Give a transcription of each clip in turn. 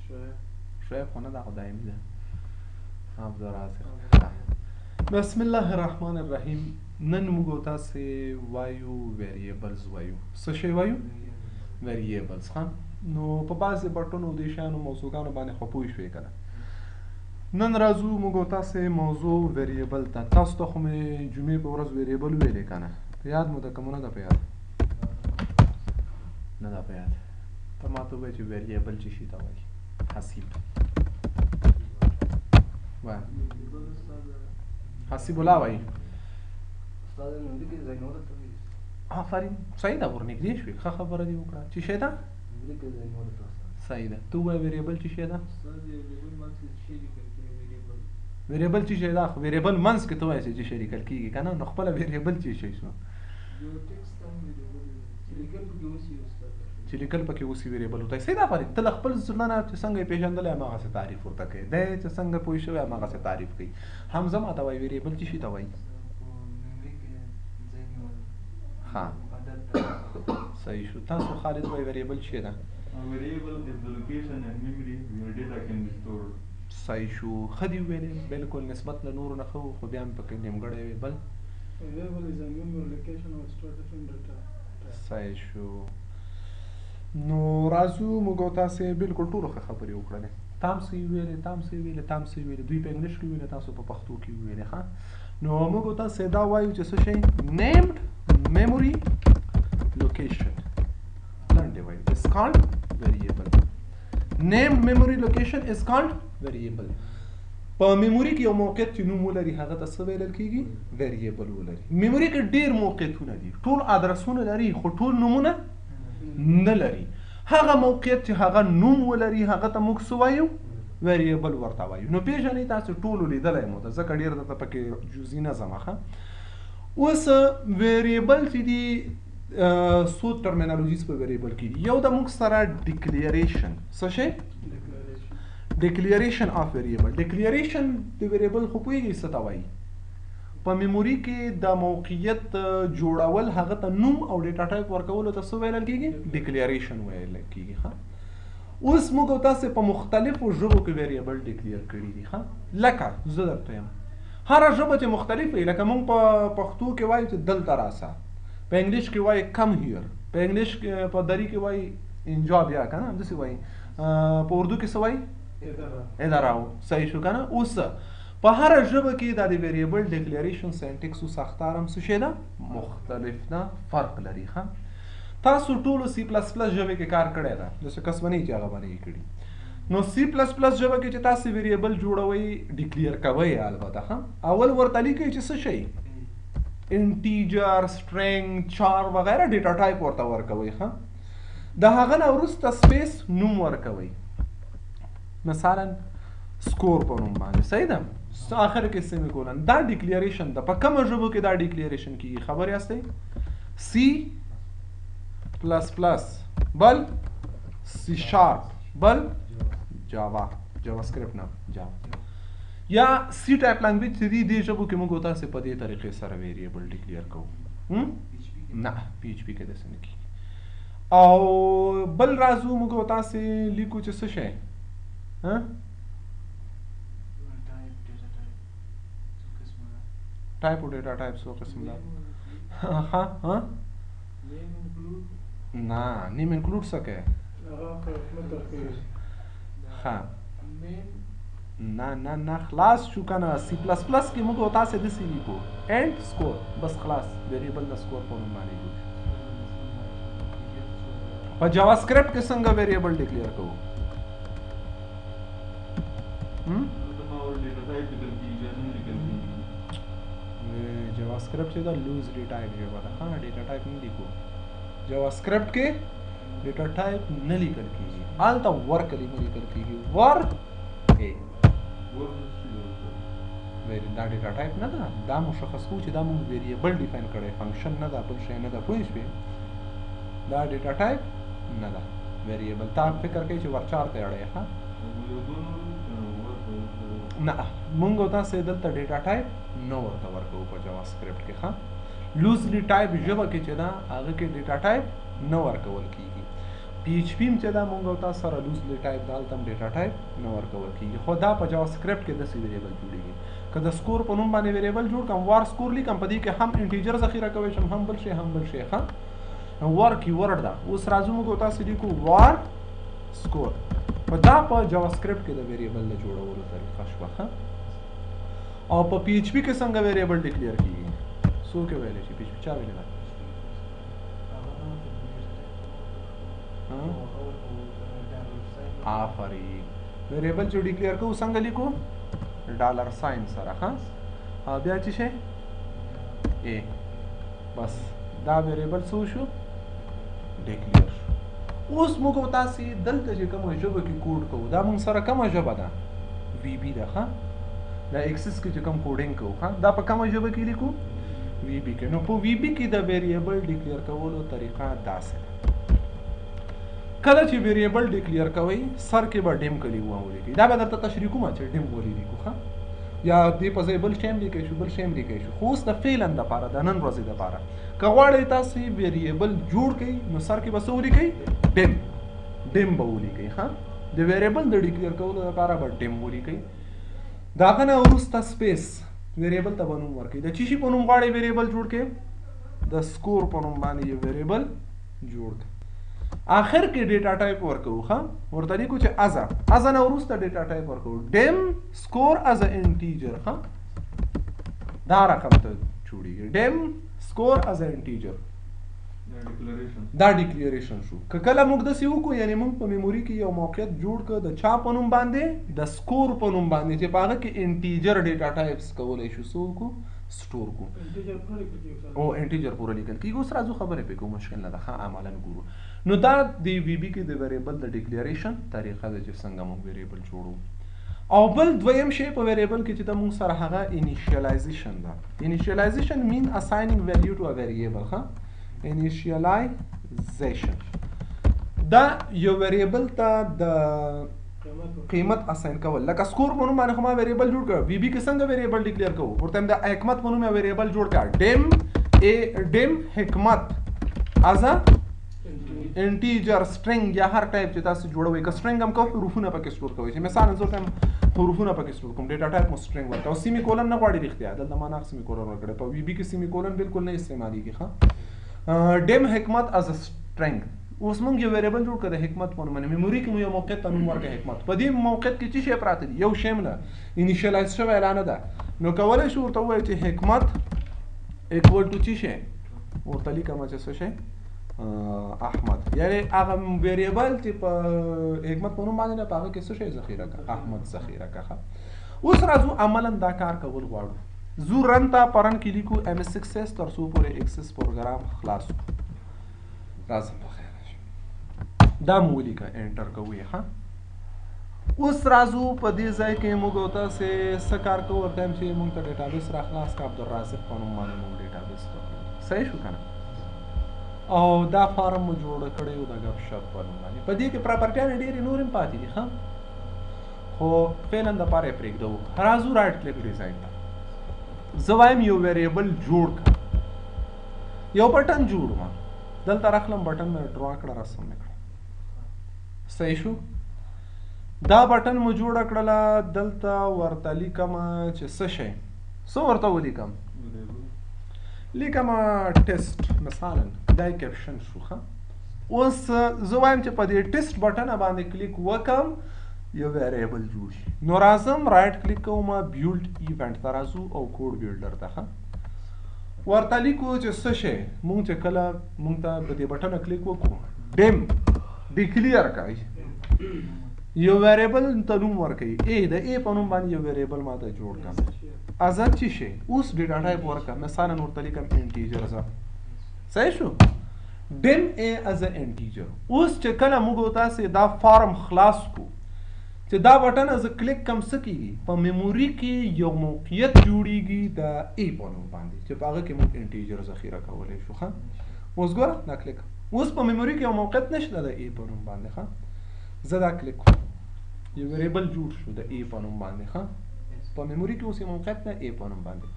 شعیب خو نه ده، خو دایمي ده. عبدالرازق. بسم الله الرحمن الرحیم. نن موږ تاسو وایو variables وایو. څه شی وایو؟ Variables. ها، نو په بعضې بټونو دې شیانو موضوعګانو باندې خو پوه شوې که نه؟ نن راځو موږ تاسو موضوع variable ته. تاسو ته خو مې جمعې په ورځ variable ویلې که نه؟ په یاد مو ده که مو نه ده په یاد؟ نه ده په یاد. ته ماته ووایه چې variable څه شي ته وایي؟ حسیب وایه. حسیب الله وایي. آفرین، صحیح ده، ورنږدې شوې. ښه خبره دې وکړه. څه شی ده؟ صحیح ده. ته ووایه variable څه شی ده؟ Variable څه شی ده؟ خو variable منځ کې ته وایې چې څه شی لیکل کېږي که نه؟ نو خپله variable څه شی شو؟ چې لیکل پکې وسي variable ورته. صحیح ده، آفرین. ته له خپل زړه نه چې څنګه یې پېژندلی هماغسې تعریف ورته کوې. دی چې څنګه پوه شوی هماغسې تعریف کوي. حمزه ماته وایي variable څه شي ته وایي؟ ها، صحیح شو. تاسو خالد وایي variable څه ده؟ Variable is the location in memory where data can be stored. صحیح شو. ښه دې وویلې، بالکل نسبت له نورو نه ښه و، خو بیا هم پکې نیمګړی وي. بل Variable is a memory location or store different data type. صحیح شو. نو راځو موږ او تاسې بالکل ټولو ښه خبرې وکړلې. تام څه یې وویلې، تام څه یې وویلې، تام څه یې وویلې. دوی په انګلیش کې وویلې، تاسو په پښتو کې وویلې. ښه، نو موږ او تاسې دا وایو چې څه شی؟ Named memory location. لنډې وایو is called variable. Named memory location is called variable. په memory کې یو موقعیت چې نوم ولري هغه ته څه ویل کېږي؟ Variable ولري. Memory کې ډېر موقعیتونه دي، ټول ادرسونه لري خو ټول نومونه نه لري. هغه موقعیت چې هغه نوم ولري هغه ته موږ څه وایو؟ Variable ورته وایو. نو پېژنئ تاسو ټولو لیدلی مو ده، ځکه ډېر درته پکې جزئي نه ځم. ښه، اوس variable چې دي څو terminologies په variable کې دي. یو د موږ سره declaration. څه شی؟ Declaration of variable. Declaration د variable خو پوهېږئ څه ته وایي؟ په memory کې د موقعیت جوړول هغه ته نوم او data type ورکولو ته څه ویل کېږي؟ Declaration ویل کېږي. ښه، اوس موږ او تاسې په مختلفو ژبو کې variable declare کړي دي. ښه، لکه زه درته یم هره ژبه چې مختلف وي، لکه موږ په پښتو کې وایو چې دلته راسه، په انګلیش کې وایي come here، په انګلیش کې په دري کې وایي اینجا بیا که نه، همداسې وایي. په اردو کې څه وایي؟ ادھر آؤ. صحیح شو که نه؟ اوس په هره ژبه کې دا د variable declaration syntax او ساختار هم څه شی ده؟ مختلف ده، فرق لري. ښه، تاسو ټولو سی پلس پلس ژبې کې کار کړی ده، داسې کس به نه وي چې هغه باندې یې کړي. نو سی پلس پلس ژبه کې چې تاسو variable جوړوئ declare کوئ البته، ښه، اول ورته لیکئ چې څه شی، integer، string، char وغیره data type ورته ورکوئ. ښه، د هغه نه وروسته space نوم ورکوئ، مثلا score په نوم باندې. صحیح ده، آخر کې semicolon. دا declaration ده. په کومه ژبو کې دا declaration کیږي خبر یاستئ؟ سی پلس پلس، بل سی شارپ، بل جاوا، جاوا سکرپټ نه جاوا یا C type language چې دي، دې ژبو کې موږ تاسې په دې طریقې سره variable declare کوو. نه، پی ایچ پي کې داسې نه کېږي. او بل راځو موږ تاسې لیکو چې څه شی؟ ها، ټایپ او data type څو قسم ده؟ ها ها، نه، name include څه کوي؟ ښه، نه نه نه، خلاص شو که نه؟ سی پلس پلس کې موږ تاسې داسې لیکو int score، بس خلاص، variable د score په نوم باندې جوړ شو. په جاوا سکرپټ کې څنګه variable declare کوو؟ جاوا سکرپټ چې دا loosely type ژبه ده. ښه، data type نه لیکو. جاوا سکرپټ کې data type نه لیکل کېږي، هلته var کلمه لیکل کېږي. Var a دا data type نه ده، دا مشخص کوو چې دا موږ variable define کړی، function نه ده، بل شی نه ده. پوه شوې؟ دا data type نه ده، variable. تا فکر کوي چې varchar ته اړی؟ ښه، نه، مونږ تاسې دلته data type نه ورته ورکوو په جاوا سکرپټ کې. ښه، loosely type ژبه کې چې ده هغه کې data type نه ورکول کېږي. پی ایچ پی هم چې دا مونږ او تاسو سره loosely type ده، هلته هم data type نه ورکول کېږي، خو دا په جاوا سکرپټ کې داسې variable جوړېږي. که د score په نوم باندې variable جوړ کړم، var score لیکم، په دې کې هم integer ذخیره کولی شم، هم بل شی، هم بل شی. ښه، var keyword ده. اوس راځو موږ او تاسو لیکو var score. په دا په جاوا سکرپټ کې د variable د جوړولو طریقه شوه. ښه، او په پی ایچ پی کې څنګه variable declare کېږي؟ څوک یې ویلی چې پی ایچ پی چا ویلی ده؟ آفرین. variable چې declare کوو څنګه لیکو؟ dollar sign سره. ښه، او بیا چې شی a، بس دا variable څه وشو؟ declare شو. اوس موږ او تاسې دلته چې کومه ژبه کې کوډ کوو، دا موږ سره کومه ژبه ده؟ VB ده. ښه، دا Access کې چې کوم coding کوو، ښه، دا په کومه ژبه کې لیکو؟ VB کې. نو په VB کې د variable declare کولو طریقه داسې ده. کله چې variable declare کوئ، سر کې به dim کلمه ولیکئ. دا به درته تشریح کوم چې dim ولې لیکو. ښه، یا دې په ځای بل شی هم لیکلی شو، بل شی هم لیکلی شو، خو اوس د فعلا دپاره، د نن ورځې دپاره، که غواړئ تاسې variable جوړ کړئ، نو سر کې به څه ولیکئ؟ dim. dim به ولیکئ. ښه، د variable د declare کولو دپاره به dim ولیکئ. د هغه نه وروسته space، variable ته به نوم ورکړئ. د چی شي په نوم غواړئ variable جوړ کړئ؟ د score په نوم باندې یو variable جوړ کړئ. آخر کې data type ورکوو. ښه، ورته لیکو چې as a، as a نه وروسته data type ورکوو، dim score as a integer. ښه، دا رقم ته جوړېږي، dim score as a integer. دا declaration شو. که کله موږ داسې وکړو، یعنې موږ په memory کې یو موقعیت جوړ کړ د چا په نوم باندې؟ د score په نوم باندې، چې په هغه کې integer data types کولی شو څه وکړو؟ store کړو. او integer پوره لیکل کېږي. اوس راځو خبرې پرې کوو، مشکل نه ده. ښه، عملا ګورو. نو دا د VB کې د variable د declaration طریقه ده چې څنګه موږ variable جوړو. او بل دویم شی په variable کې چې د موږ سره هغه initialization ده. Initialization mean assigning value to a variable. ښه، initialization دا یو variable ته د قیمت assign کول. لکه score په نوم باندې خو ما variable جوړ کړ. VB کې څنګه variable declare کوو؟ ورته د حکمت په نوم یو variable جوړ کړ، dim a، dim حکمت as a integer، string یا هر ټایپ چې تاسو جوړوئ. که string هم کوو، حروفونه پکې store کوئ، چې مثلا زه ورته حروفونه پکې store کوم، data type مو string ورکړه. او semicolon نه غواړي، رښتیا دلته ما نه semicolon ورکړی. په VB کې semicolon بالکل نه استعمالېږي. ښه، dim حکمت as string. اوس موږ یو variable جوړ کړ د حکمت په نوم باندې. memory کې مو یو موقعیت ته نوم ورکړ حکمت. په دې موقعیت کې څه شی پراته دي؟ یو شی هم نه، initialize شوی لا نه ده. نو کولی شو ورته ووایو چې حکمت equal to څه شی ورته لیکم چې څه شی؟ احمد. یعنی هغه variable چې په حکمت په نوم باندې ده، په هغه کې څه شی ذخیره کړه؟ احمد ذخیره کړه. اوس راځو عملا دا کار کول غواړو. زو run ته، په run کې لیکو MS Access، تر څو پورې Access پروګرام خلاص کړو. راځم په خیر. دا مو ولیکه، enter کوو یې. ښه، اوس راځو په دې ځای کې موږ او تاسې څه کار کوو؟ ورته وایم چې موږ ته database را خلاص کړه. عبدالرازق په نوم باندې موږ database راکړو. صحیح شو که نه؟ او دا form مو جوړ کړی و د ګپ شپ په نوم باندې. په دې کې property یانې ډېرې نورې هم پاتې دي. ښه، خو فعلا دپاره یې پرېږدو. راځو right click design ته. زه وایم یو variable جوړ کړه، یو button جوړوم. دلته راخلم، button مې draw کړه، رسم مې کړه. صحیح شو. دا button مو جوړه کړله. دلته ورته لیکم چې څه شی، څه ورته ولیکم؟ لیکم ټیسټ مثلا. دا یې caption شو. ښه، اوس زه وایم چې په دې test button باندې کلیک وکم، یو variable جوړ شي. نو راځم right click کوم، build event ته راځو او code builder ته. ښه، ورته لیکو چې څه شی، مونږ چې کله مونږ ته په دې button click وکړو، dim declare کوي، یو variable ته نوم ورکوي a، د a په نوم باندې یو variable ماته جوړ کړه. as a چې شی، اوس data type ورکړه، مثلا ورته لیکم integer. زه صحیح شو، dim a as a integer. اوس چې کله موږ تاسې دا form خلاص کو، چې دا button زه کلیک کم، څه کېږي؟ په memory کې یو موقعیت جوړیږي د a په نوم باندې، چې په هغه کې موږ integer ذخیره کولی شو. ښه، اوس ګوره دا کلیک، اوس په memory کې یو موقعیت نشته د a په نوم باندې. ښه، زه دا کلیک کوم، یو variable جوړ شو د a په نوم باندې. ښه، په memory کې اوس یو موقعیت ده a په نوم باندې.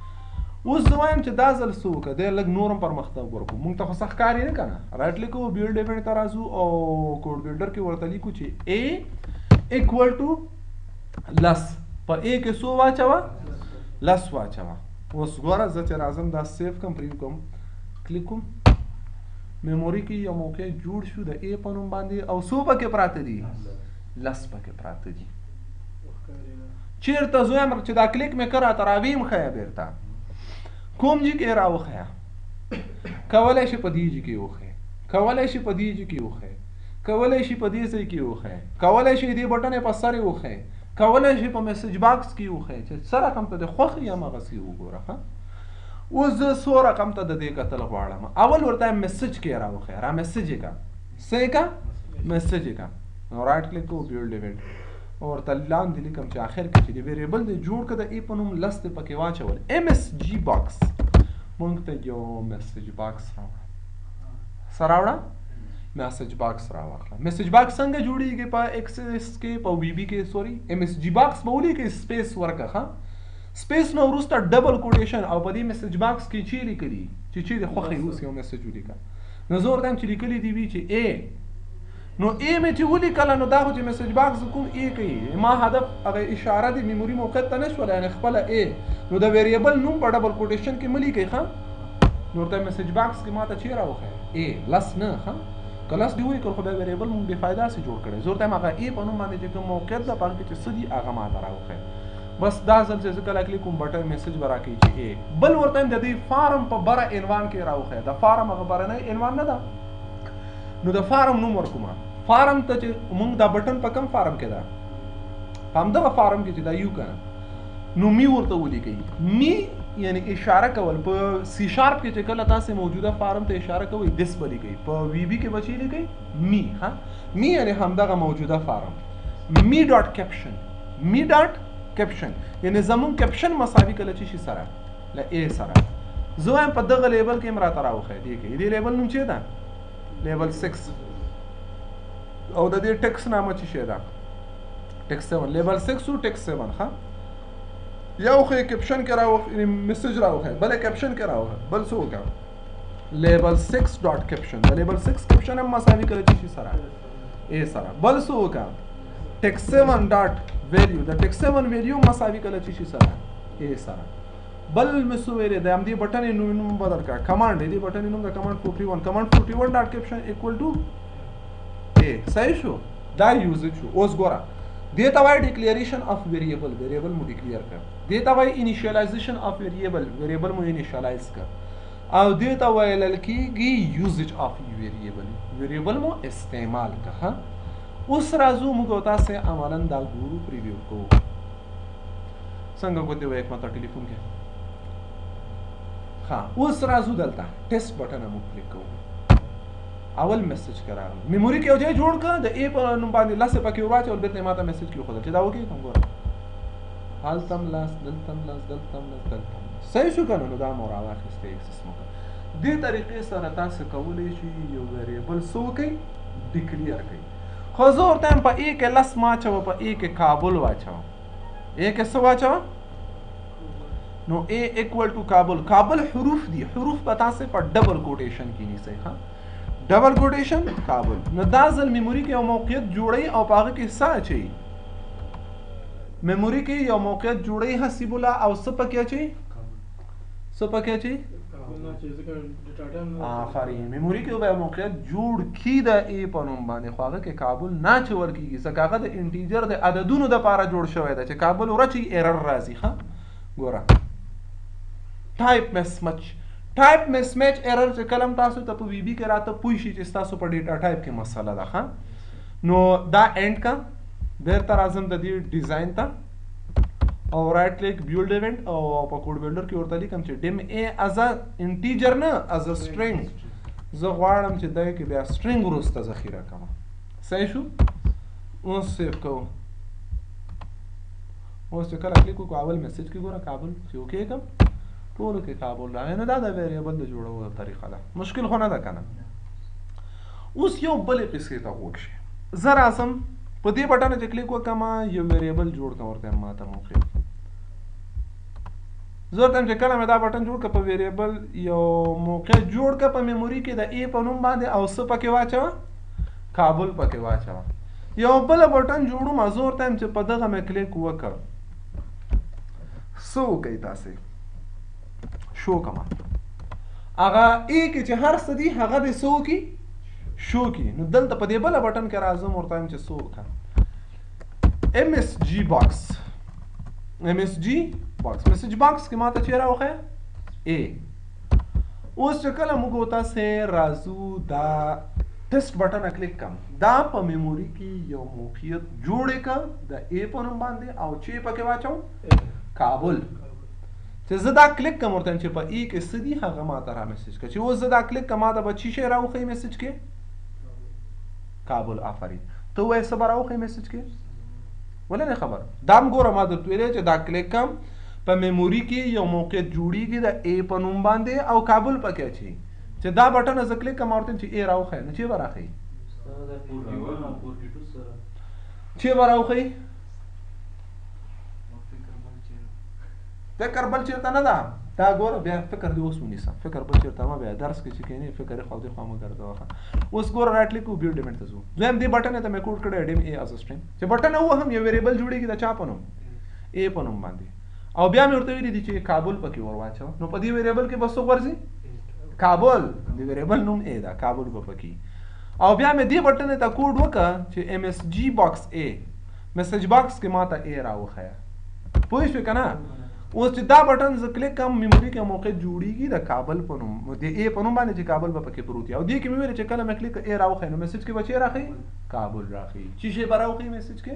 اوس زه وایم چې دا ځل څه وکړه، دی لږ نور هم پرمختګ ورکړو، مونږ ته خو سخت کار یې نه که نه. right click کوو، build event ته راځو او code builder کې ورته لیکو چې a equal to لس. په a کې څو واچوه؟ لس واچوه. اوس ګوره زه چې راځم دا save کوم، preview کوم، کلیک کوم، memory کې یو موقع جوړ شو د a په نوم باندې، او څو پکې پراته دي؟ لس پکې پراته دي. چیرته زه وایم چې دا کلیک مې کړه راته راویم ښیه، بیرته کوم جي کې راوښیه؟ کولی شي په دې جي کې وښیې، کولی شي په دې جي کې وښیې، کولی شي په دې ځای کې وښیې، کولی شي دې بټنې په سر یې وښیې، کولی شي په message box کې وښیې، چې څه رقم ته دې خوښ وي هماغسې وګوره. ښه، اوس زه څو رقم ته د دې کتل غواړم؟ اول ورته message کې راوښیه، را message یې که، څه یې که؟ message یې که. نو right click کوو، build event، ورته لاندې لیکم چې آخر کې چې د variable دې جوړ کړه د a په نوم، لس دې پکې واچول، msg box، مونږ ته یو message box راوړه. څه راوړه؟ message box راواخله. message box څنګه جوړیږي په Access کې، په VB کې sorry؟ msg box به ولیکې، space ورکړه، ښه، space نه وروسته double quotation، او په دې message box کې چې لیکلي چې چیرې خوښ یې اوس یو message ولیکه. نو زه ورته وایم چې لیکلي دي وي چې a، نو a مې چې ولیکله، نو دا خو چې message box کوم a کوي، ما هدف هغه اشاره د memory موقعیت ته نه شوله، یعنې خپله a. نو د variable نوم په double quotation کې مه لیکئ. ښه، نو ورته message box کې ما ته چې راوښیه a، لس نه. ښه، که لس دې ولیکل خو بیا variable مونږ بې فایده هسې جوړ کړی. زه ورته وایم هغه a په نوم باندې چې کوم موقعیت ده په هغه کې چې څه دي هغه ما ته راوښیه. بس دا ځل چې زه کله کلیک کوم button message به راکوي چې a. بل ورته وایم د دې form په بره عنوان کې راوښیه، د form هغه برنی عنوان نه ده، نو د form نوم ورکوم. form ته چې مونږ دا button په کوم form کې ده، په همدغه form کې چې دا یو که نه، نو me ورته ولیکئ. me یعنی اشاره کول. په C sharp کې چې کله تاسې موجوده form ته اشاره کوئ this به لیکئ، په VB کې به چې لیکئ me. ها، me یعنی همدغه موجوده form. me dot caption، me dot caption یعنی زمونږ caption مساوي کله چې شي سره له a سره. زه وایم په دغه label کې هم راته راوښیه. دې کې دې label نوم چې ده label 6، او د دې ټیکس نامه چې شی ده text 7، label 6 او ټیکس 7. ښه، یو خو یې caption کې راوښیه، message راوښیه، بل caption کې راوښیه، بل څه وکړه؟ label 6 dot caption، د label 6 caption هم مساوي کړه چې شي سره a سره. بل څه وکړه؟ text 7 dot value، د text 7 value مساوي کړه چې شي سره a سره. بل مې څه ویلې؟ د همدې button نوم بدل کړه، command، دې button نوم د command 41، command 41 dot caption equal to a. صحیح شو، دا usage شو. اوس ګوره دې ته وایي declaration of variable، variable مو declare کړ. دې ته وایي initialization of variable، variable مو initialize کړ. او دې ته ویل کېږي usage of variable، variable مو استعمال کړ. ښه، اوس راځو موږ او تاسې عملاً دا ګورو، preview کوو. څنګه ګوتې وایي ماته ټلیفون کې. ښه، اوس راځو دلته test button موږ کلیک کوو. اول message کې راغلی memory کې یو ځای جوړ کړه، د a په نوم باندې لس یې پکې ورواچول، بېرته یې ماته message کې وښودل چې دا وکړي کوم. ګوره هلته هم لس، دلته هم لس، دلته هم لس، دلته هم لس. صحیح شو که نه؟ نو دا مو راواخیسته، access مو کړه. دې طریقې سره تاسو کولی شئ یو variable څه وکړئ؟ declare کړئ. خو زه ورته وایم په a کې لس مه اچوه، په a کې کابل واچوه. a کې څه واچوه؟ نو a equal to کابل. کابل حروف دي، حروف به تاسې په double quotation کې نیسئ. ښه، double quotation کابل. نو دا ځل memory کې یو موقعیت جوړوي او په هغه کې څه اچوي؟ memory کې یو موقعیت جوړوي حسیب الله، او څه پکې اچوي؟ څه پکې اچوي؟ آفرین، memory کې به موقعیت جوړ کی د a په نوم باندې، خو هغه کې کابل نه اچول کېږي، ځکه هغه د integer د عددونو دپاره جوړ شوی دی، چې کابل ورچوي error راځي. ښه، ګوره type mismatch، type mismatch error چې کله هم تاسو ته په VB کې راته پوه شي چې ستاسو په data type کې مسله ده. ښه، نو دا end کا، بیرته راځم د دې design ته او right click build event، او په code builder کې ورته لیکم چې dim a as a integer نه as a string. زه غواړم چې دی کې بیا string وروسته ذخیره کړم. صحیح شو، اوس save کوم. اوس چې کله کلیک وکړو اول message کې ګوره کابل چې okay کړم، ټولو کې کابل راغی. نو دا د variable د جوړولو طریقه ده، مشکل خو نه ده که نه؟ اوس یو بلې قصې ته غوږ شئ. زه راځم په دې button چې کلیک وکړم یو variable جوړ کړم، ورته ما ته موقع زه ورته وایم چې کله مې دا بټن جوړ کړ، په ویریبل یو موقع جوړ کړ په میموري کې د ای په نوم باندې، او څه پکې واچوه؟ کابل پکې واچوه. یو بل بټن جوړوم، زه ورته وایم چې په دغه مې کلیک وکړ، څه وکړئ تاسې؟ شو کما هغه ای کې چې هر څه دي هغه دې څه وکړي؟ شو کړي. نو دلته په دې بله بټن کې راځم، ورته وایم چې څه وکړه؟ ایم اس جی باکس، ایم اس جی باکس، میسج باکس کې ماته چې راوښیه ای. اوس چې کله موږ تاسې راځو دا ټیسټ بټن کلیک کم، دا په میموري کې یو موقعیت جوړ که د ای په نوم باندې، او چې پکې واچو کابل. چې زه دا کلیک کوم، ورته چې په ای کې څه دي هغه ماته را میسج کړه. چې اوس زه دا کلیک کوم، ماته به چی شی راوښیي میسج کې؟ کابل. آفرین. ته وایې څه به راوښیي میسج کې؟ ولې نه خبر؟ دا هم ګوره، ما درته ویلی چې دا کلیک کوم، په میموري کې یو موقعیت جوړیږي د ای په نوم باندې او کابل پکې اچي. چې دا بټن زه کلیک کوم، ورته چې ای راوښیه، نو چې به راښیي؟ چې به راوښیي؟ فکر بل چېرته نه ده. دا ګوره بیا فکر دې اوس ونیسه، فکر بل چېرته مه، بیا درس کې چې کښېنې فکر یې خوا دې خوا مه ګرځوه. اوس ګوره رایټ کلیک وکړو، بیلډ ایونټ ته ځو. دویم دې بټن ته مې کوډ کړی ډیم ای از سټرینګ، چې بټن ووهم یو ویریبل جوړېږي د چا په نوم؟ ای په نوم باندې، او بیا مې ورته ویلي دي چې کابل پکې ور واچوه. نو په دې ویریبل کې به څه غورځي؟ کابل. د ویریبل نوم ای ده، کابل به پکې. او بیا مې دې بټن ته کوډ وکړه چې ایم اس جی باکس ای، میسج باکس کې ماته ای راوښیه. پوه شوې که نه؟ اوس چې دا بټن زه کلیک کوم، میموري کې موقع جوړیږي د کابل په نوم، د ای په نوم باندې چې کابل به پکې پروت وي. او دې کې مې ویل چې کله مې کلیک ای راوښیي، نو میسج کې به چې راښیي؟ کابل راښیي. چې شی به راوښیي میسج کې؟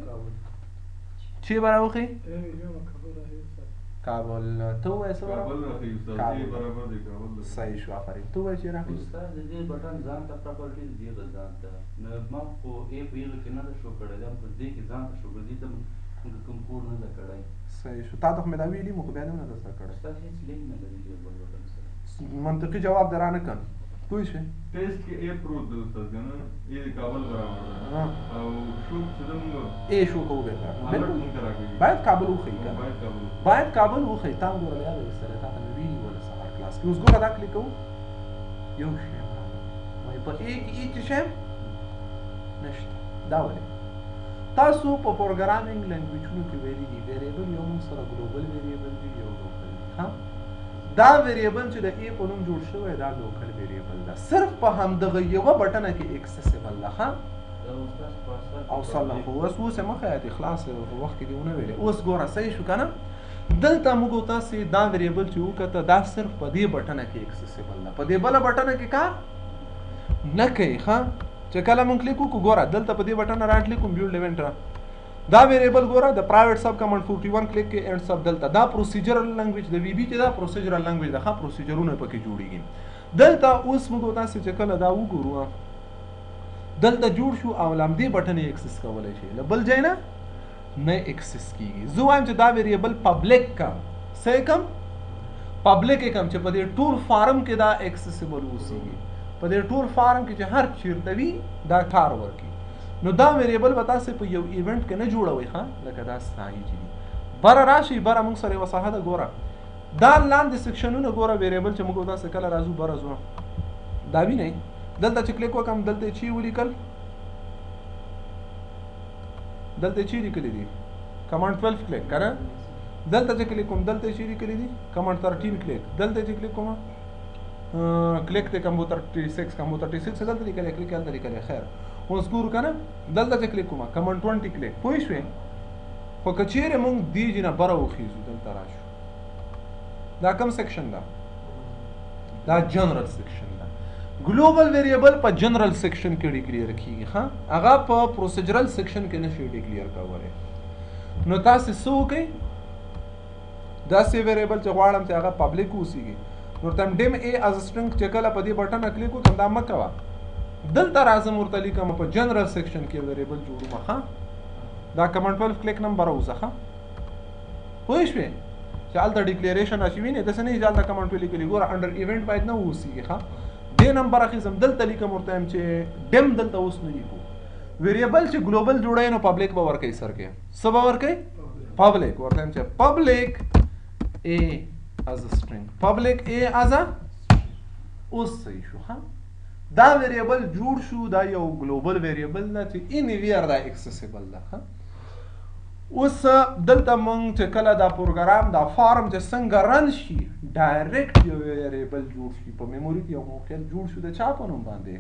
چې به راوښیي؟ کابل. ته ووایه څه به کابل راښیي استاد؟ ای برابر دی کابل. صحیح شو، آفرین. ته ووایه چې راښیي؟ استاد، د دې بټن ځان ته پراپرټي دی به ځان ته، نو ما خو ای په هغه کې نه ده شو کړی، دا په دې کې ځان ته شو کړی، دې ته موږ کوم کوډ نه ده کړی. صحیح شو. تا ته خو مې دا ویلي، مو خو بیا نه ده زده کړی. استاد، هېڅ لینک نه لري دې بل بټن سره. منطقي جواب در رانه کړ، پوه شوې؟ ټیسټ کې ای پروت دی استاد که نه، ای د کابل برابر دی او شو چې ده موږ ای شو کوو بېرته بالکل موږ ته راکوي. باید کابل وښیي که نه؟ باید کابل وښیي. باید کابل وښیي. تا هم ګوره له یاده ویستلی، تا ته مې ویلي ول سهار کلاس کې. اوس ګوره دا کلیک کوو، یو شی هم رانه وایي په ای کې هېڅ شی هم نشته. دا ولې؟ تاسو په پروګرامینګ لنګویجونو کې ویلي دي ویریبل یو موږ سره ګلوبل ویریبل دی، یو لوکل دی. ها، دا ویریبل چې د ای په نوم جوړ شوی دا لوکل ویریبل ده، صرف په همدغه یوه بټنه کې اکسیسیبل ده. ها، او صلی خو اوس اوس یې مخه یادې خلاص وخت کې دې ونه ویلې. اوس ګوره صحیح شو که نه؟ دلته موږ تاسې دا ویریبل چې وکته دا صرف په دې بټنه کې اکسیسیبل ده، په دې بله بټنه کې کار نه کوي. ښه، چې کله مونږ کلیک وکړو، ګوره دلته په دې بټن رایټ کلیک کوم، بیلډ ایونټ را دا ویریبل ګوره د پرایویټ سب کمانډ 41 کلیک کې اینډ سب. دلته دا پروسیجرل لنګویج د وی بي چې دا پروسیجرل لنګویج ده، ښه پروسیجرونه پکې جوړیږي. دلته اوس موږ تاسې چې کله دا وګورو، دلته جوړ شو او له همدې بټنې اکسس کولی شي، له بل ځای نه نه اکسس کیږي. زه وایم چې دا ویریبل پبلک کم، څه یې کم؟ پبلک یې کم، چې په دې ټول فارم کې دا اکسسیبل اوسېږي، په دې ټول فارم کې چې هر چیرته وي دا کار ورکړي. نو دا ویریبل به تاسې په یو ایونټ کې نه جوړوئ. ښه، لکه دا ساحې چې دي بره راشئ، بره موږ سره یوه ساحه ده، ګوره دا لاندې سیکشنونه ګوره ویریبل چې موږ تاسې کله راځو بره ځو، دا وینئ دلته چې کلیک وکړم دلته یې چې ولیکل، دلته یې چې لیکلي دي کمانډ 12 کلیک که نه، دلته چې کلیک کوم دلته یې چې لیکلي دي کمانډ 13 کلیک، دلته چې کلیک کوم کلیک ته کمبو 36، کمبو 36 دلته لیکلی، کلیک هلته لیکلی. خیر اوس ګورو که نه، دلته چې کلیک کوم کمانډ 20 کلیک، پوه شوې؟ خو که چیرې مونږ دې ځای نه بره وخیژو دلته راشو، دا کوم سیکشن ده؟ دا جنرال سیکشن ده. ګلوبل ویریبل په جنرال سیکشن کې ډیکلیر کیږي، ښه هغه په پروسیجرل سیکشن کې نشي ډیکلیر کولی. نو تاسې څه وکئ، داسې ویریبل چې غواړم چې هغه پبلک اوسېږي، نو ورته ډیم ای از سټرینګ چې کله په دې بټنه کلیک وکړم دا مه کوه، دلته راځم ورته لیکم په جنرال سیکشن کې ویریبل جوړوم. ښه، دا کمانډ 12 کلیک نمبر ووځه. ښه، پوه شوې چې هلته ډیکلیریشن راشي، وینې داسې نه چې هلته کمانډ 12 لیکلي، ګوره انډر ایونټ باید نه اوسېږي. ښه، دې نمبر اخیزم دلته لیکم ورته وایم چې ډیم دلته اوس نه لیکو. ویریبل چې ګلوبل جوړوي نو پبلک به ورکوي، سر کې څه به ورکوي؟ پبلک. ورته وایم چې پبلک ای as a string، public a as a اوس صحیح شو. ها، دا variable جوړ شو، دا یو global variable ده چې anywhere دا accessible ده. ها، اوس دلته مونږ چې کله دا پروګرام، دا form چې څنګه run شي، direct یو variable جوړ شي، په memory کې یو موقعیت جوړ شو د چا په نوم باندې.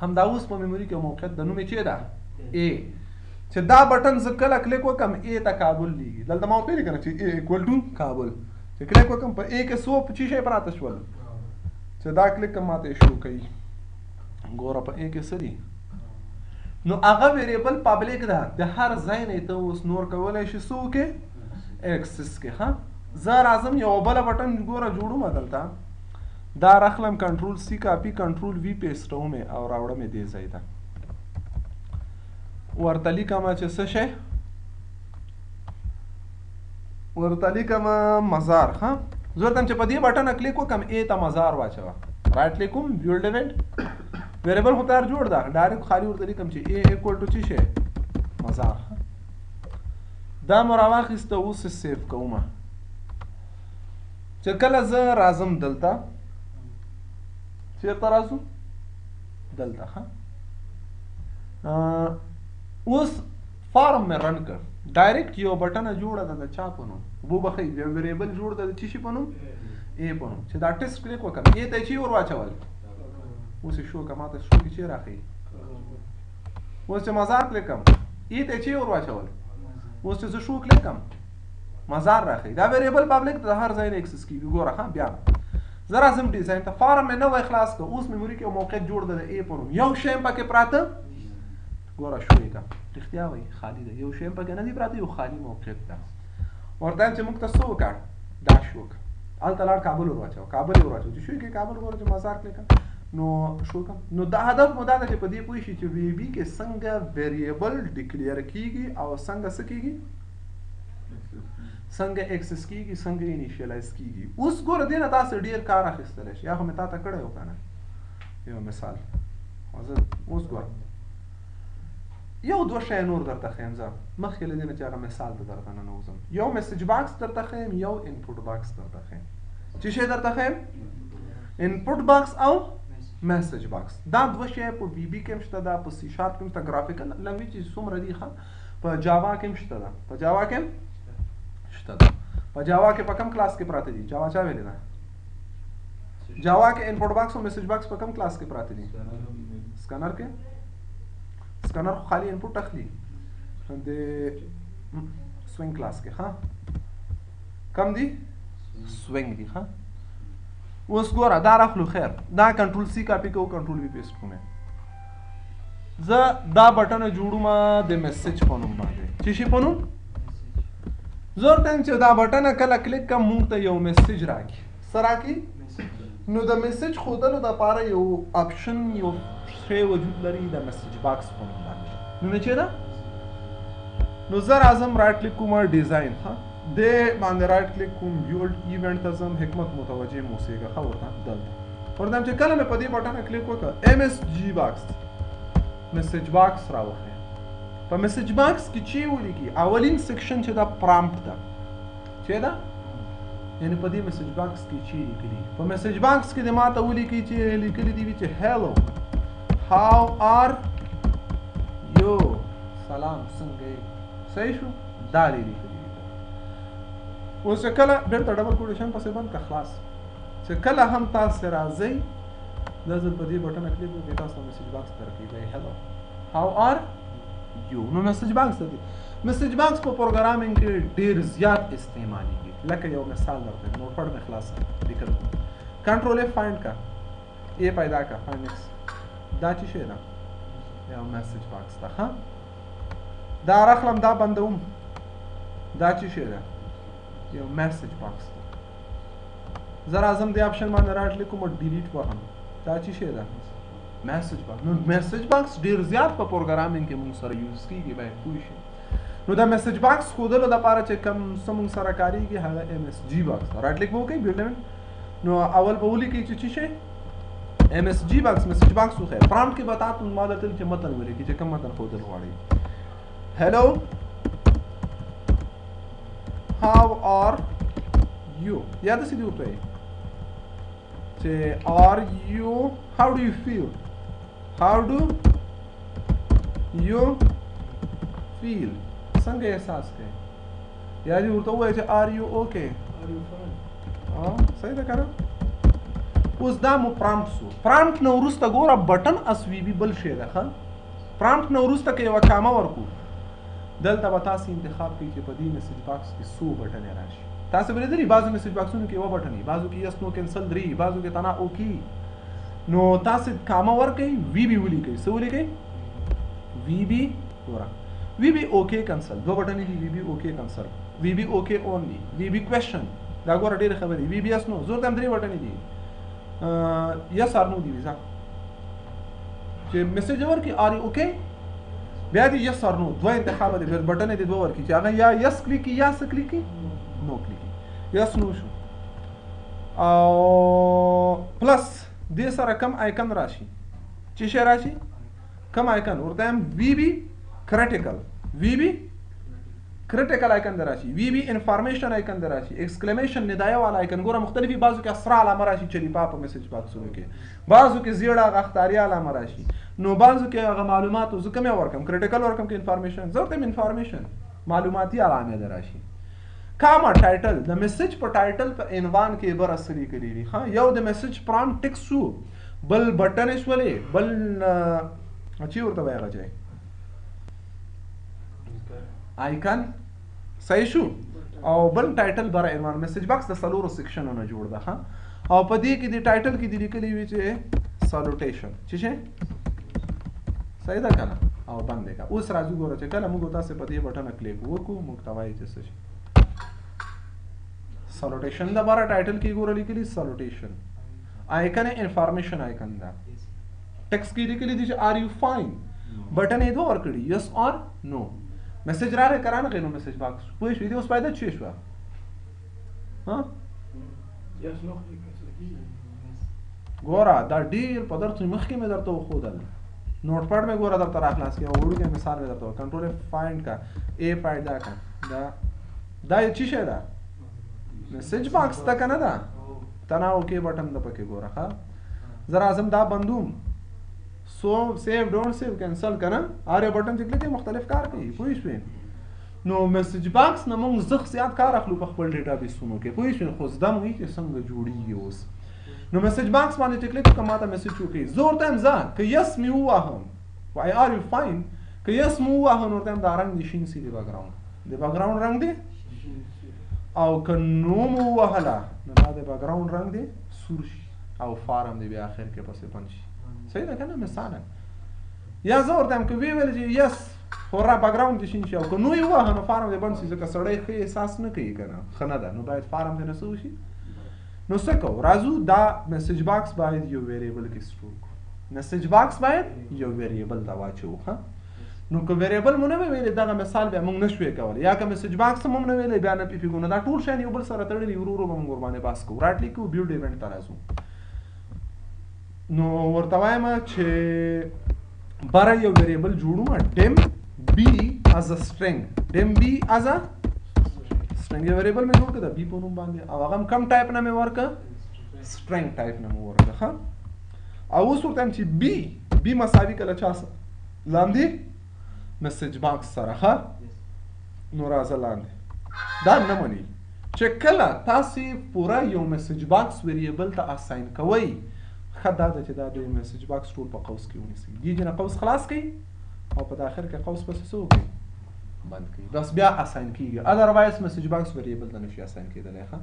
همدا اوس په memory کې یو موقعیت د نوم یې چې ده A، چې دا button زه کله کلیک وکم A ته کابل لیږي. دلته ما ورته ویلي که نه چې A equal to کابل، چې کلیک وکم په A کې څو چی شی پراته شول، چې دا کلیک کوم ماته یې شو کوي. ګوره په A کې څه دي، نو هغه variable public ده، د هر ځای نه ته اوس نور کولی شي څه وکړې، access کې. ښه، زه راځم یوه بله button ګوره جوړوم دلته، دا راخلم control C copy control V paste وم یې او راوړم یې دې ځای ته، ورته لیکم چې څه شی، ورته لیکم مزار. ښه، زه ورته چې په دې button click وکړم A ته مزار واچوه، right click کوم build event، variable خو تیار جوړ ده، direct خالی ورته لیکم چې A equal to څه شی مزار. دا مو راواخیسته، اوس یې save کوم. چې کله زه راځم دلته، چېرته راځو؟ دلته. ښه، اوس form مې run کړ، direct یو button جوړه ده د چا په نوم، وبخښئ یو variable جوړ ده د چی شي په نوم، A په نوم. چې دا test click وکړم A ته یې چی ور واچول، اوس یې شو که ماته شو کې چی راښیي. اوس چې مزار کلیک کړم A ته یې چی ور واچول، اوس چې زه show click کړم مزار راښیي. دا variable public د هر ځای نه access کېږي. ګوره ښه، بیا زه راځم design ته، form مې نوی خلاص کړ، اوس memory کې یو موقعیت جوړ ده د A په نوم، یو شی هم پکې پراته، ګوره شو یې که رښتیا وایي خالي ده، یو شی هم پکې نه دی پراته، یو خالي موقعیت ده. ورته چې موږ ته څه وکړ، دا شو وکړه، هلته لاړ کابل ور واچوه، کابل یې ور واچوه، چې شو یې کې کابل ګوره چې مزار کلیک کړم نو شو کړم. نو دا هدف مو دا ده چې په دې پوه شي چې VB کې څنګه variable declare کیږي او څنګه څه کیږي، څنګه access کیږي، څنګه initialize کیږي. اوس ګوره دې نه تاسو ډیر کار اخیستلی شئ، یا خو مې تا ته کړی و که نه یو مثال. زه اوس ګوره یو دوه شیان نور درته ښیم، زه مخکې له دې نه چې هغه مثال ته درته ننوځم، یو message box درته ښیم، یو input box درته ښیم. چې شی درته ښیم؟ input box او message box. دا دوه شی په VB کې هم شته، دا په C sharp کې هم شته، graphical language چې څومره دي، ښه په Java کې هم شته، ده په Java کې هم شته. ده په Java کې په کوم کلاس کې پراته دي؟ Java چا ویلې ده؟ Java کې input box او message box په کوم کلاس کې پراته دي؟ سکانر کې. سکانر خو خالي input اخلي د swing class کې. ښه، کم دي؟ swing دي. ښه، اوس ګوره دا راخلو، خیر دا control C copy کوو، control V paste کوم. زه دا button جوړوم د message په نوم باندې، چې شي په نوم زه ورته وایم چې دا button کله کلیک کړم مونږ ته یو message راکړي. څه راکړي؟ نو د message ښودلو دپاره یو option، یو شی وجود لري د message box په نوم باندې. نوم یې چې ده؟ نو زه راځم right click کوم design، ښه دې باندې right click کوم، build event ته ځم، حکمت متوجه مو اوسېږه. ښه، ورته دلته ورته وایم چې کله مې په دې button click وکړ MSG box، message box راوښیه. په message box کې چې ولیکي اولین section چې دا prompt ده، چې ده یعنی په دې message box کې چې لیکلي، په message box کې د ماته ولیکي چې لیکلي دي چې hello how are you، سلام څنګه یې، صحیح شو؟ دا دې لیکلي دي. اوس چې کله بېرته double quotation پسې بند که خلاص، چې کله هم تاسو راځئ دا ځل په دې button click وکړئ، تاسو ته message box درکوي وایي hello how are you. نو message box دی، message box په programming کې ډیر زیات استعمالیږي. لکه یو مثال درته، notepad مې خلاص لیکل، control F find کا، A پیدا کا، find next، دا چې شی ده یو message box ده. ښه، دا راخلم دا بندوم، دا چې شی ده یو message box ده. زه راځم دې option باندې right click کوم، delete وهم، دا چې شی ده message box. نو message box ډیر زیات په programming کې مونږ سره use کیږي، باید پوه شئ. نو دا message box ښودلو دپاره چې کوم څه مونږ سره کاریږي هغه MSG box ده. right click به وکړئ build، نو اول به ولیکئ چې څه شی MSG box، message box وښیه. prompt کې به تاسو ما درته چې متن ولیکئ چې کوم متن ښودل غواړئ. hello how are you یا داسې دې ورته وایي چې are you how do you feel how do you feel څنګه احساس کوې یا دې ورته ووایي چې are you okay are you fine صحیح ده که نه؟ اوس دا مو prompt سو. prompt نه وروسته ګوره button اس VB بل شی ده. ښه، prompt نه وروسته که یوه کامه ورکو، دلته به تاسې انتخاب کړئ چې په دې message box کې څو بټنې راشي. تاسې به لیدلي بعضو message باکسونو کې یوه بټن وي، بعضو کې yes no cancel درې، بعضو کې تنها okay. نو تاسې کامه ورکئ، VB ولیکئ. څه ولیکئ؟ VB. ګوره VB okay cancel، دوه بټنې دي، VB okay cancel، VB okay only، VB question. دا ګوره ډېرې خبرې، VB yes no، زور ته هم درې بټنې دي، yes or no دي. ویزا چې message ورکړي are you okay، بیا دې yes or no دوه انتخابه دي، بټنې دې دوه ورکړي چې هغه یا yes click کړي یا څه کلیک کړي، no click کړي. yes no شو. او plus دې سره کم icon راشي، چې شی راشي کم icon ورته هم VB critical، VB critical icon در راشي، VB information icon در راشي، exclamation ندایه والا icon. ګوره مختلفي، بعضو کې اسرا علامه راشي چلیپا په message باکسونو کې، بعضو کې زیړه هغه اخطاریه علامه راشي. نو بعضو کې هغه معلوماتو زه کومه ورکم، critical ورکم که information؟ زه ورته information معلوماتي علامه در راشي. comma title، د message په title په عنوان کې عبارت څه لیکلي دي. ښه، یو د message prompt text شو، بل بټن شولې، بل چې ورته وایي هغه چی icon، صحیح شو، او بل title بر عنوان. message box د څلورو سیکشنونو جوړ ده. ښه، او په دې کې د title کې د لیکلي وي چې salutation چې شي، صحیح ده که نه؟ او بند یې کړه. اوس راځو ګوره چې کله موږ تاسې په دې بټنه کلیک وکړو، موږ ته وایي چې څه شي salutation د باره title کې ګوره لیکلي salutation، icon information icon ده، ټیکس کې لیکلي دي چې are you fine، بټن یې دوه ورکړي yes or no. message راغی که رانغی؟ نو message box پوه شوې دې اوس فایده څه شوه؟ ها yes no خو cancel کېږي. ګوره دا ډېر په درس مخکې مې درته وښودل، Notepad مې ګوره درته راخلاص کړ، وړوکی مثال مې درته وکړ. control F find کا ای find دا کا دا دا یې څه شی ده؟ message box ته که نه ده؟ تنها okay بټن ده پکې. ګوره ښه، زه راځم دا بندوم، so save don't save cancel که نه، هر یو بټن چې کلیک مختلف کار کوي، پوه شوې؟ نو message box نه موږ زښت زیات کار اخلو په خپل ډیټابیسونو کې، پوه شوې؟ خو زده مو وي چې څنګه جوړېږي. اوس نو message box باندې چې کلیک وکړم، ما ته message وکړي، زه ورته وایم ځه که yes مې وواهم، وایي are you fine، که yes مې وواهه نو ورته وایم دا رنګ دې شین سي، د background، د background رنګ دی، او که no مو ووهله نو دا د background رنګ دی سور شي او form دی بیا اخر کې پسې بند شي. صحیح ده که نه؟ مثلا یا زه ورته وایم که ویې ویل چې yes خو را background دې شین شي، او که no یې ووهه نو form دې بند شي، ځکه سړی ښه احساس نه کوي که نه، ښه نه ده، نو باید form دې نه څه وشي. نو څه کوو؟ راځو دا message box باید یو variable کې store کړو، message box باید یو variable ته واچوو. ښه، نو که variable مو نه وی ویلی دغه مثال بیا موږ نه شوی کولی، یا که message box مو نه ویلی بیا نه پې. نو دا ټول شیان یو بل سره تړلي، ورو ورو به موږ ورباندې بحث کوو. right click کوو، build event ته راځو، نو ورته وایم چې بره یو variable جوړوم، dim b as a string، dim b as a string. یو variable مې جوړ کړ د b په نوم باندې، او هغه هم کم ټایپ نه مې ورکړ، string type نه مې ورکړ. ښه، او اوس ورته وایم چې b b مساوي کله چا سره؟ لاندې message box سره. ښه، نو راځه لاندې دا نه مني چې کله تاسې پوره یو message box variable ته assign کوئ، ښه دا ده چې دا د message box ټول په قوس کې ونیسئ، دې جنه قوس خلاص کړئ او په داخل کې قوس پسې څه وکړئ؟ بند کړئ، بس بیا assign کیږي، otherwise message box variable ته نشي assign کېدلی. ښه،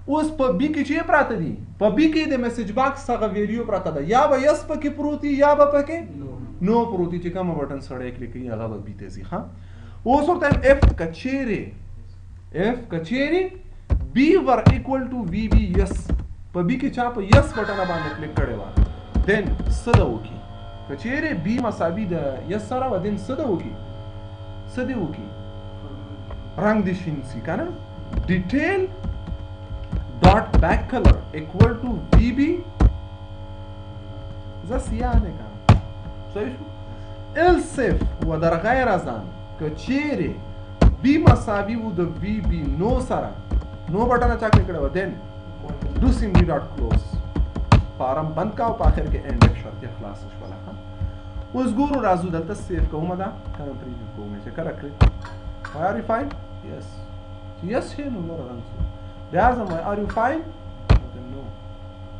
اوس په b کې چې پراته دي، په b کې د message box هغه value پراته ده، یا به yes پکې پروت وي یا به پکې no پروت وي، چې کومه بټن سړی کلیک کوي هغه به b ته ځي. ښه، اوس ورته if کچېرې، if کچېرې b were equal to VB yes، په b کې چا په yes بټن باندې کلیک کړی وه، then څه ده وکړي؟ که چیرې b مساوي د yes سره وه، then څه ده وکړي؟ څه دې وکړي؟ رنګ دې شین سي که نه؟ detail dot back color equal to VB زه سیاه نه کنم، صحیح شو؟ else if و در غیر از آن که چیرې b مساوي و د VB no سره، نو بټن چا کلیک کړی و، then do CMD dot close، form بند کا او په اخر کې end if شرط یې خلاص شوله. ښه اوس ګورو راځو دلته save کوم، دا کنه preview کوم چې کله کلیک وای are you fine، yes yes شي نو ګوره رنګ شو. بیا ځم وای are you fine، نو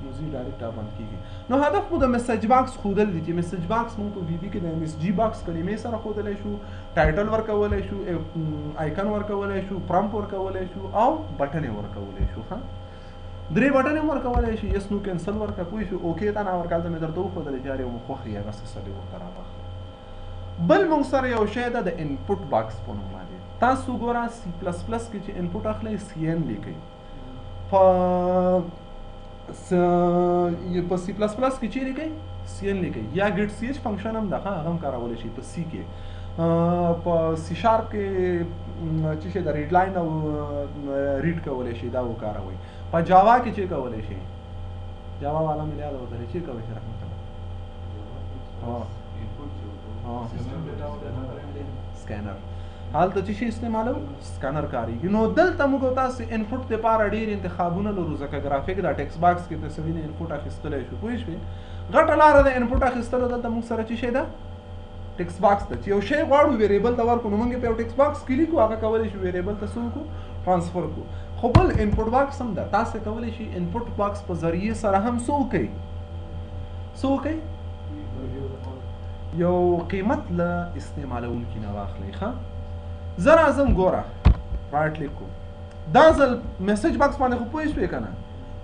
نو زی direct بند کیږي. نو هدف مو د message box ښودل دي چې message box مونږ په VB کې د MSG box کلمې سره ښودلی شو، title ورکولی شو، icon ورکولی شو، prompt ورکولی شو او بټن یې ورکولی شو. ښه درې بټن هم ورکولی شي، yes no cancel ورکړه، پوه شو، okay ته نه ورکړه. هلته مې درته وښودلې چې هر یو مو خوښ یې هغه څه سړی ورته راواخله. بل موږ سره یو شی ده د input box په نوم باندې. تاسو ګوره سی پلس پلس کې چې input اخلئ cin لیکئ، په سی پلس پلس کې چې لیکئ cin لیکئ، یا getch function هم ده، هغه هم کارولی شئ په سی کې. په سی شارپ کې چې شی د readline او read کولی شئ دا وکاروئ. په جاوا کې چې کولی شئ، جاوا والا مې یاد وتلی چې کولی شئ رحمت الله سکینر، هلته چې شی استعمالو سکانر کاریږي. نو دلته موږ تاسو input لپاره ډیر انتخابونه لرو، ځکه ګرافیک دا text box کې ته سړي نه input اخیستلی شو، پوه شوې؟ غټه لاره د input اخیستلو دلته موږ سره چې شی ده text box ده، چې یو شی غواړو variable ته ورکړو نو موږ په یو text box کې لیکو، هغه کولی شو variable ته څه وکړو transfer کړو. خو بل input box هم ده، تاسو کولی شئ input box په ذریعه سره هم څه وکړئ، څه وکړئ، یو قیمت له استعمالوونکي نه واخلئ. ښه زه راځم ګوره right click کوم، دا ځل message box باندې خو پوه شوې که نه؟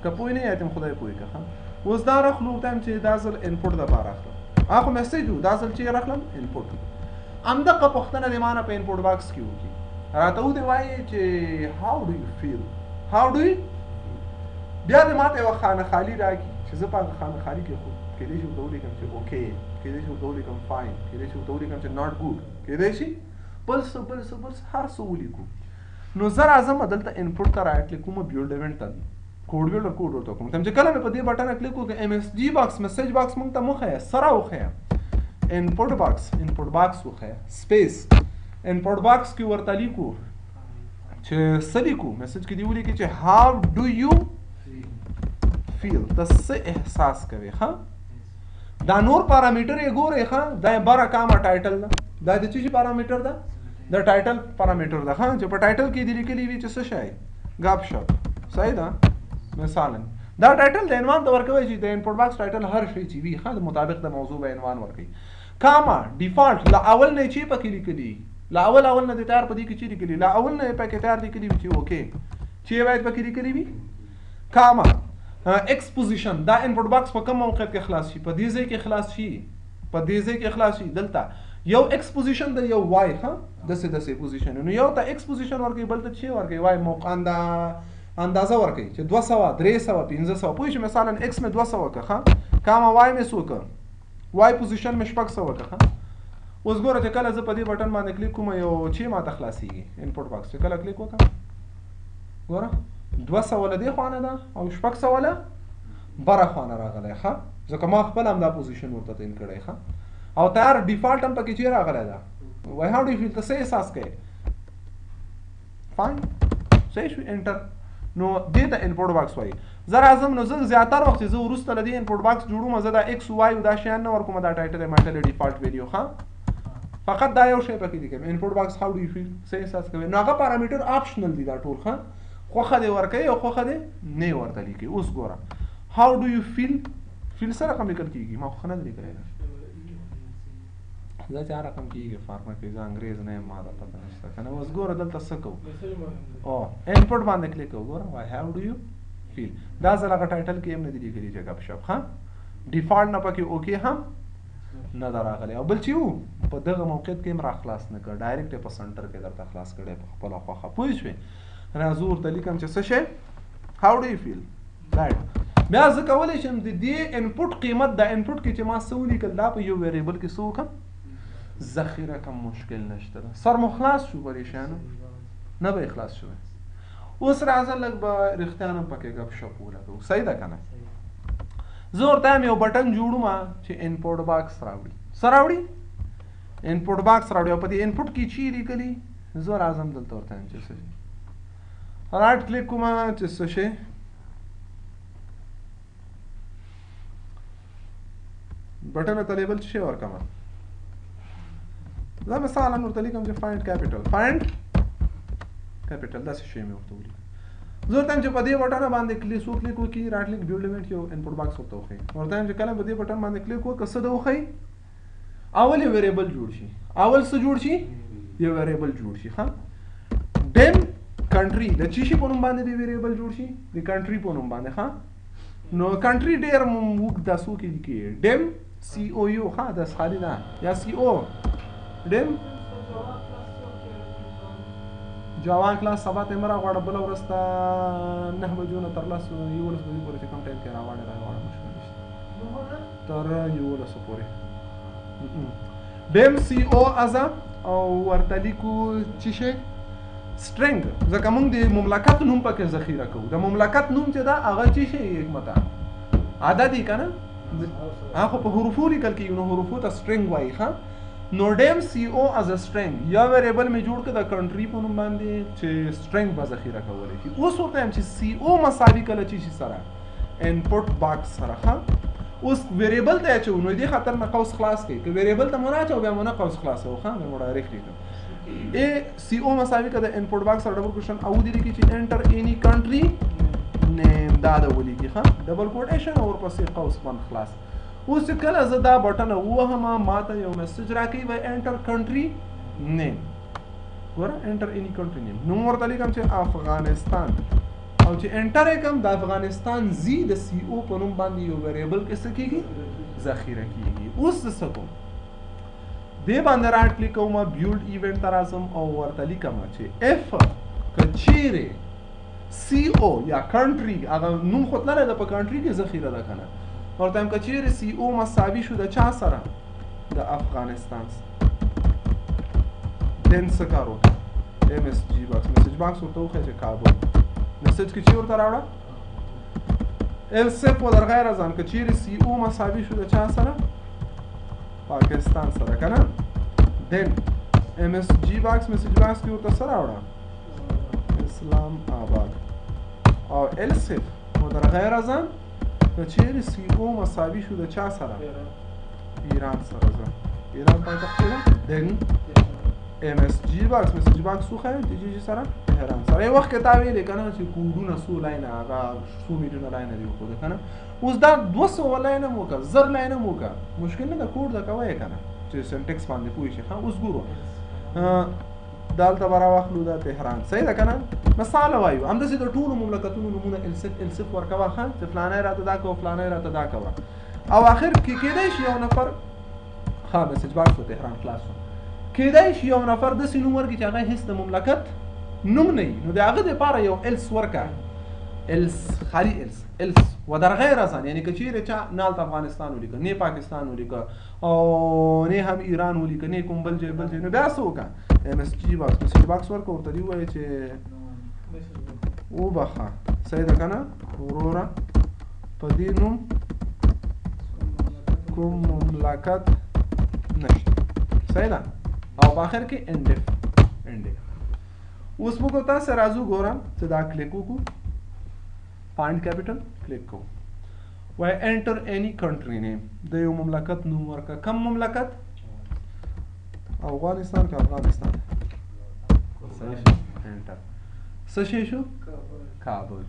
که پوه نه یې خدای پوه که. ښه اوس دا راخلو ورته وایم چې دا ځل input دپاره اخلم، هغه خو message و، دا ځل چې راخلم input. همدغه پوښتنه دې ما نه په input box کې وکړي، راته ودې وایي چې how do you feel، how do you، بیا دې ماته یوه خانه خالي راکړي چې زه په هغه خانه خالي کې خو کېدای شي ورته ولیکم چې okay، کېدای شي ورته ولیکم fine، کېدای شي ورته ولیکم چې not good، کېدای شي بل څه بل څه بل څه هر څه ولیکو. نو زه راځم دلته input ته right click کوم، build event ته code builder code ورته کوم. چې کله مې په دې بټن کلیک وکړ MSG box message box مونږ ته مخه سره وښیه، input box input box وښیه، space input box کې ورته لیکو چې څه لیکو، message کې دی ولیکي چې how do you feel، ته څه احساس کوې. ښه دا نور پارامیټر یې ګورئ، ښه دا یې بره comma title ده، دا د څه شي پارامیټر ده؟ د title parameter ده. ښه چې په title کې دې لیکلي وي چې څه شی ګپ شپ، صحیح ده؟ مثلا دا title د عنوان ته ورکوي چې د input box title هر شی چې وي، ښه د مطابق د موضوع به عنوان ورکوي. comma default له اول نه چې پکې لیکلي، له اول اول نه د تیار په دې کې چې لیکلي، له اول نه پکې تیار لیکلي وي چې okay چې باید پکې لیکلي وي. comma X position، دا input box په کوم موقعیت کې خلاص شي؟ په دې ځای کې خلاص شي، په دې ځای کې خلاص شي. دلته یو X position ده یو Y، ښه داسې داسې position، نو یو ته X position ورکوي بل ته چې ورکوي Y، موقع اندازه ورکوي چې 200 300 500، پوه شو؟ مثلا X مې 200 کړه، ښه comma Y مې څو کړه، Y position مې 600 کړه. ښه اوس ګوره چې کله زه په دې بټن باندې کلیک کوم یو چې ماته خلاصېږي input box، چې کله کلیک وکړم ګوره 200 له دې خوا نه ده او 600 له بره خوا نه راغلی. ښه ځکه ما خپل همدا position ورته تعین کړی. ښه او تیار default هم پکې چې راغلی ده. وای how do you feel، ته څه احساس کوې؟ fine، صحیح شو، enter. نو دې ته input box وایي. زه راځم، نو زه زیاتره وخت چې زه وروسته له دې input box جوړوم زه دا X Y او دا شیان نه ورکوم، دا title مایټل default value. ښه فقط دا یو شی پکې لیکم input box how do you feel، څه احساس کوې. نو هغه parameter optional دي دا ټول. ښه خوښه دې ورکوي او خوښه دې نه ورته لیکي. اوس ګوره how do you feel، feel څه رقم لیکل کېږي؟ ما خو ښه نه دی لیکلی، دا چې هر رقم کېږي فارمه کې، زه انګرېز نه یم، ما ته پته نشته که نه. اوس ګوره دلته څه کوو، او input باندې کلیک کوو، ګوره وای how do you feel، دا ځل هغه title کې هم نه دي لیکلي چې ګپ شپ. ښه default نه پکې okay هم نه ده راغلی، او بل چې وو په دغه موقعیت کې هم را خلاص نه کړ، direct یې په center کې درته خلاص کړی په خپله خوښه، پوه شوې؟ راځو ورته لیکم چې څه شی how do you feel right. بیا زه کولی شم د دې input قیمت، د input کې چې ما څه ولیکل دا په یو variable کې څه وکړم ذخیره کم، مشکل نشته ده. سر مو خلاص شو پریشانه نه به یې خلاص شوی. اوس راځه لږ به رښتیا هم پکې ګپ شپ ولګوو، صحیح ده که نه؟ زه ورته وایم یو بټن جوړوم چې input box راوړي، څه راوړي؟ input box راوړي، او په دې input کې چې لیکلي زه راځم دلته ورته وایم چې څه رایټ کلیک کوم چې څه شي بټن ته لیبل څه شي ورکم. زه مثلا ورته لیکم چې فایند کیپټل، فایند کیپټل داسې شی مې ورته ولیکم. زه ورته وایم چې په دې بټن باندې کلیک څو کلیک وکړي، رایټ کلیک بیلډ ایونټ یو انپوټ باکس ورته وښیي. ورته وایم چې کله په دې بټن باندې کلیک وکړه څه د وښیي، اول یو ویریبل جوړ شي، اول څه جوړ شي، یو ویریبل جوړ شي. ښه ډیم کنټري د چی شي په نوم باندې دی ویریبل جوړ شي، د کنټري په نوم باندې. ښه نو کنټري ډېر اوږد دا څو کې لیکي، ډیم سی او یو. ښه دا خالي ده یا سی او ډیم جاوا کلاس. سبا ته مې راغواړه، بله ورځ ته 9 بجو نه تر 10 11 بجو پورې چې کوم ټایم کې راغواړې راغواړه، مشکل نشته، تر 11 پورې. ډیم سی او ازا او ورته لیکو چې شی سټرینګ، ځکه موږ د مملکت نوم پکې ذخیره کوو. د مملکت نوم چې ده هغه چې شی حکمته عدد یې که نه، هغه خو په حروفو لیکل کېږي، نو حروفو ته سټرینګ وایي. ښه نو ډیم سی او از ا سټرینګ یا ویریبل مې جوړ کړ د کنټري په نوم باندې چې سټرینګ به ذخیره کولی شي. اوس ورته وایم چې سی او مساوي کله چې شي سره انپوټ باکس سره. ښه اوس ویریبل ته اچوو، نو دې خاطر نه قوس خلاص کړئ، که ویریبل ته مو نه اچوو بیا مو نه قوس خلاصوو. ښه بیا مو ډایرکټ لیکم ای سی او مساوي که د انپوټ باکس سره ډبل کوشن او دې لیکي چې انټر اینی کنټري نیم، دا د ولیکي. ښه ډبل کوټیشن او ورپسې قوس بند خلاص. اوس چې کله زه دا بټن ووهم ما ته یو میسج راکوي وایي انټر کنټري نیم. ګوره انټر اینی کنټري نیم، نوم ورته لیکم چې افغانستان، او چې انټر یې کړم د افغانستان زی د سی او په نوم باندې یو ویریبل کې څه کېږي، ذخیره کېږي. اوس زه څه کوم، دې باندې رایټ کلیک کوم، بیولډ ایونټ ته راځم او ورته لیکم چې اف که چیرې سی او یا کنټري، هغه نوم خو تللی ده په کنټري کې ذخیره ده که نه، ورته وایم که چیرې سی او مساوي شو د چا سره، د افغانستان سره، دین څه کار وکړه، ایم اس جی باکس میسج باکس ورته وښیه چې کابل. میسج کې چې ورته راوړه else if و در غیر از آن که چیرې سی او مساوي شو د چا سره، پاکستان سره که نه، دین ایم اس جی باکس میسج باکس کې ورته څه راوړه، اسلام آباد. او else if و در غیر از آن که چیرې سی او مساوي شو د چا سره، ایران سره، زه ایران پایتخت کې ده، دین ایم اس جی باکس میسج باکس وښیه چې جی جی سره تهران سره. یو وخت کې تا ویلې که نه چې کوډونه څو لاینه، هغه څو میلیونه لاینه دې وښوده که نه، اوس دا 200 لاینه هم وکړه، 1000 لاینه هم وکړه، مشکل نه ده، کوډ ده کوه یې که نه چې سنټکس باندې پوه شي. ښه اوس ګورو دلته به راواخلو دا تهران، صحیح ده که نه؟ مثال وایو همداسې د ټولو مملکتونو نومونه else if else if ورکوه. ښه چې فلانی راته دا کوه، فلانی راته دا کوه، او آخر کې کېدای شي یو نفر، ښه میسج باکس و تهران خلاص شو، کېدای شي یو نفر داسې نوم ورکړي چې هغه هېڅ د مملکت نوم نه وي، نو د هغه دپاره یو else ورکړه، else خالي else else و در غیر از آن، یعنې که چیرې چا نه هلته افغانستان ولیکه، نه پاکستان ولیکه، او نه هم ایران ولیکه، نه کوم بل ځای بل ځای، نو بیا څه وکړه، ایم اس جی باکس میسج باکس ورکړه، ورته دې ووایه چې وبخښه، صحیح ده که نه وروره، په دې نوم کوم مملکت نشته، صحیح ده. او په آخر کې انډف انډف. اوس موږ تاسو راځو ګورم چې دا کلیک وکړو، فایند کیپټل کلیک کوو، وای انټر اینی کنټری نیم، د یو مملکت نوم ورکړه. کوم مملکت؟ افغانستان که افغانستان؟ صحیح شو، انټر. څه شی شو؟ کابل.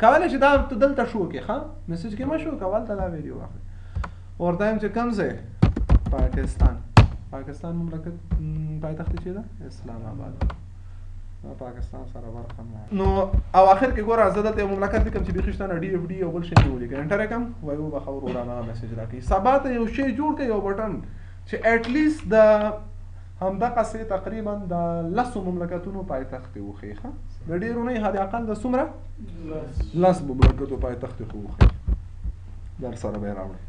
کولی شي دا ته دلته شو کې، ښه میسج کې مه شو کوه، هلته دا ویډیو واخلې. ورته وایم چې کوم ځای؟ پاکستان. پاکستان مملکت پایتخت چې ده اسلام آباد. پاکستان سره برخه نه. نو او آخر کې ګوره زه دلته یو مملکت لیکم چې بیخي شته نه، ډي اف ډي او بل شی مې ولیکه، انټر یې کړم، وایي وبخښه وروره ما میسج راکړي. سبا ته یو شی جوړ کړه، یو بټن چې اټلیست د همدغسې تقریبا د 10 مملکتونو پایتخت یې وښیي. ښه د ډېرو نه حد اقل د څومره؟ 10 مملکتو پایتخت یې خو وښیي، در سره به یې راوړې.